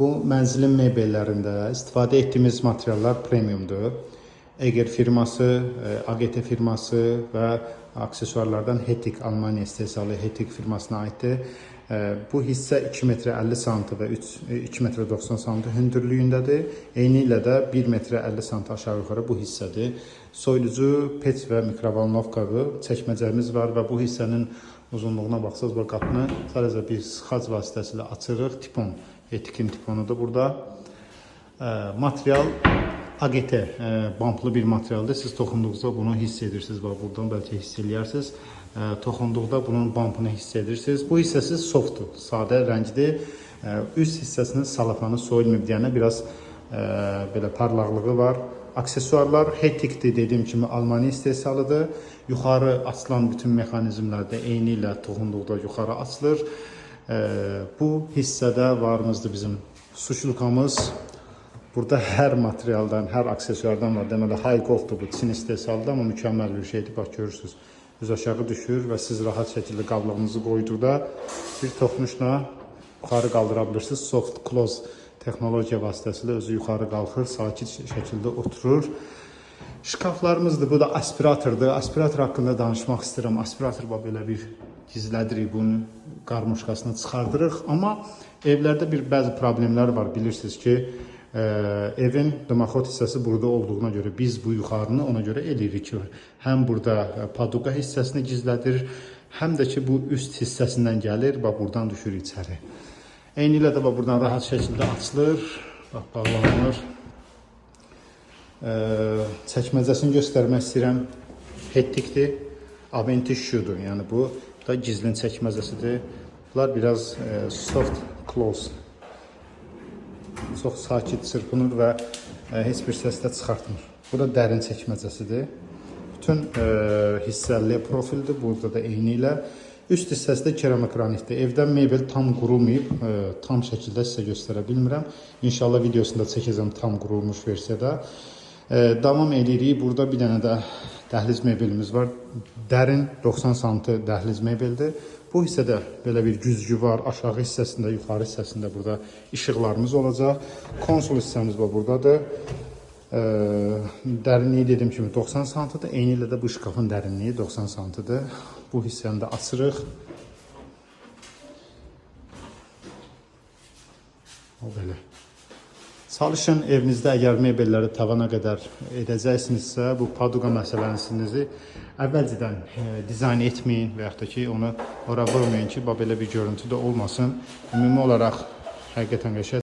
Bu mənzilin mebellərində istifadə etdiyimiz materiallar premiumdur. Eger firması, AGT firması və aksesuarlardan Hettich Almaniya istehsalı Hettich firmasına aiddir. Bu hissə 2 metrə 50 sm və 2 metrə 90 sm hündürlüyündədir. Eyni ilə də 1 metrə 50 sm aşağı yuxarı bu hissədir. Soyuducu, pet və mikrovolnovkadır. Çəkməcəmiz var və bu hissənin uzunluğuna baxsaz, bu qapını sadəcə bir sıxac vasitəsilə açırıq. Tipon, Hettichin tiponudur burada. Material AGT bamplı bir materialdır. Siz toxunduqda bunu hiss edirsiniz. Bax buradan bəlkə hiss eləyərsiniz. Toxunduqda bunun bampını hiss edirsiniz. Bu hissəsi softdur, sadə rəngdir. Üst hissəsinin salafanı soyulmayıb deyənə biraz belə parlaqlığı var. Aksesuarlar Hettich'dir, dediyim kimi Almaniya istehsalıdır. Yuxarı açılan bütün mexanizmlər də eyni ilə toxunduqda yuxarı açılır. Bu hissədə varımızdır bizim suşulkamız. Burada hər materialdan, hər aksesuardan var. Deməli, high golddur bu, Çin istehsalıdır, amma mükəmməl bir şeydir. Bax görürsüz. Düz aşağı düşür və siz rahat şəkildə qablığınızı qoyduqda bir toxunuşla yuxarı qaldıra bilirsiniz. Soft close texnologiya vasitəsilə özü yuxarı qalxır, sakit şəkildə oturur. Şkaflarımızdır. Bu da aspiratordur. Aspirator haqqında danışmaq istəyirəm. Aspirator bax belə bir gizlədirik, bunun qarmoşkasını çıxardırıq. Amma evlərdə bir bəzi problemlər var. Bilirsiniz ki, evin dımxod hissəsi burada olduğuna görə biz bu yuxarını ona görə eləyirik ki, həm burada paduqa hissəsini gizlədir, həm də ki bu üst hissəsindən gəlir, bax buradan düşür içəri. Eyni ilə də bax buradan rahat şəkildə açılır, bax bağlanır. Çəkməcəsini göstərmək istəyirəm. Hettichdir. Aventi şudur. Yəni bu da gizlin çəkməcəsidir. Bunlar biraz soft close. Çox sakit çırpınır və heç bir səs də çıxartmır. Bu da dərin çəkməcəsidir. Bütün hissəli profildir. Burada da eyni ilə. Üst hissəsi də keramikranitdir. Evdə mebel tam qurulmayıb, tam şəkildə sizə göstərə bilmirəm. İnşallah videosunu da çəkəcəm tam qurulmuş versiyada. Davam eləyirik. Burada bir dənə də dəhliz mebelimiz var. Dərin 90 sm dəhliz mebeldir. Bu hissədə belə bir güzgü var. Aşağı hissəsində, yuxarı hissəsində burada işıqlarımız olacaq. Konsol hissəmiz var buradadır. Dərinliyi dediyim kimi 90 sm-dır. Eyni ilə də bu şkafın dərinliyi 90 sm-dır. Bu hissəni də açırıq. O belə. Çalışın evinizdə əgər mebelləri tavana qədər edəcəksinizsə, bu paduqa məsələsinizi əvvəlcədən dizayn etməyin və yaxud da ki, onu ora vurmayın ki, bax belə bir görüntü də olmasın. Ümumi olaraq həqiqətən qəşəng.